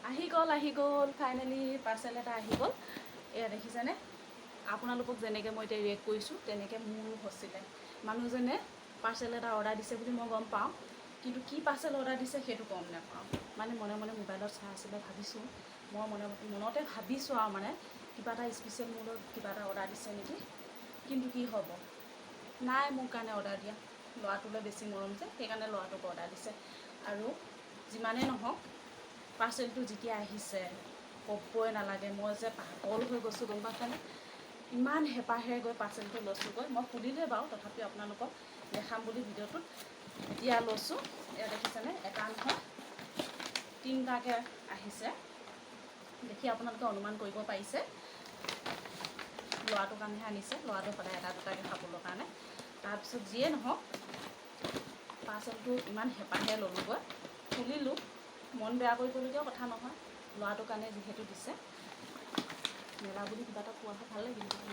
আহি গ'ল, আহি গ'ল, ফাইনেলি পাৰ্চেল এটা আহি গ'ল। এয়া দেখিছেনে? আপোনালোকক যেনেকৈ মই এতিয়া ৰিয়েক্ট কৰিছোঁ, তেনেকৈ মোৰো হৈছিলে। মানুহজনে পাৰ্চেল এটা অৰ্ডাৰ দিছে বুলি মই গম পাওঁ, কিন্তু কি পাৰ্চেল অৰ্ডাৰ দিছে সেইটো গম নাপাওঁ। মানে মনে মনে মোবাইলত চাই আছিলে। ভাবিছোঁ, মই মনে মনতে ভাবিছোঁ আৰু মানে কিবা এটা স্পেচিয়েল মোলৈ কিবা এটা অৰ্ডাৰ দিছে নেকি। কিন্তু কি হ'ব, নাই মোৰ কাৰণে অৰ্ডাৰ দিয়া। ল'ৰাটোলৈ বেছি মৰম যে, সেইকাৰণে ল'ৰাটোক অৰ্ডাৰ দিছে। আৰু যিমানেই নহওক, পাৰ্চেলটো যেতিয়া আহিছে, ক'বই নালাগে, মই যে পাগল হৈ গৈছোঁ, গম পাইছানে? ইমান হেঁপাহেৰে গৈ পাৰ্চেলটো লৈছোঁগৈ। মই খুলিলোৱে বাৰু, তথাপিও আপোনালোকক দেখাম বুলি ভিডিঅ'টোত এতিয়া লৈছোঁ। এয়া দেখিছেনে? এটা নহয়, তিনিটাকৈ আহিছে। দেখি আপোনালোকে অনুমান কৰিব পাৰিছে, ল'ৰাটোৰ কাৰণেহে আনিছে। ল'ৰাটো সদায় এটা দুটাকৈ খাবলৈ কাৰণে। তাৰপিছত যিয়ে নহওক, পাৰ্চেলটো ইমান হেঁপাহে ল'লোগৈ, খুলিলোঁ। মন বেয়া কৰিবলগীয়াও কথা নহয়, ল'ৰাটোৰ কাৰণে যিহেতু দিছে। মেলা বুলি কিবা এটা পোৱা হয় ভাল লাগিল।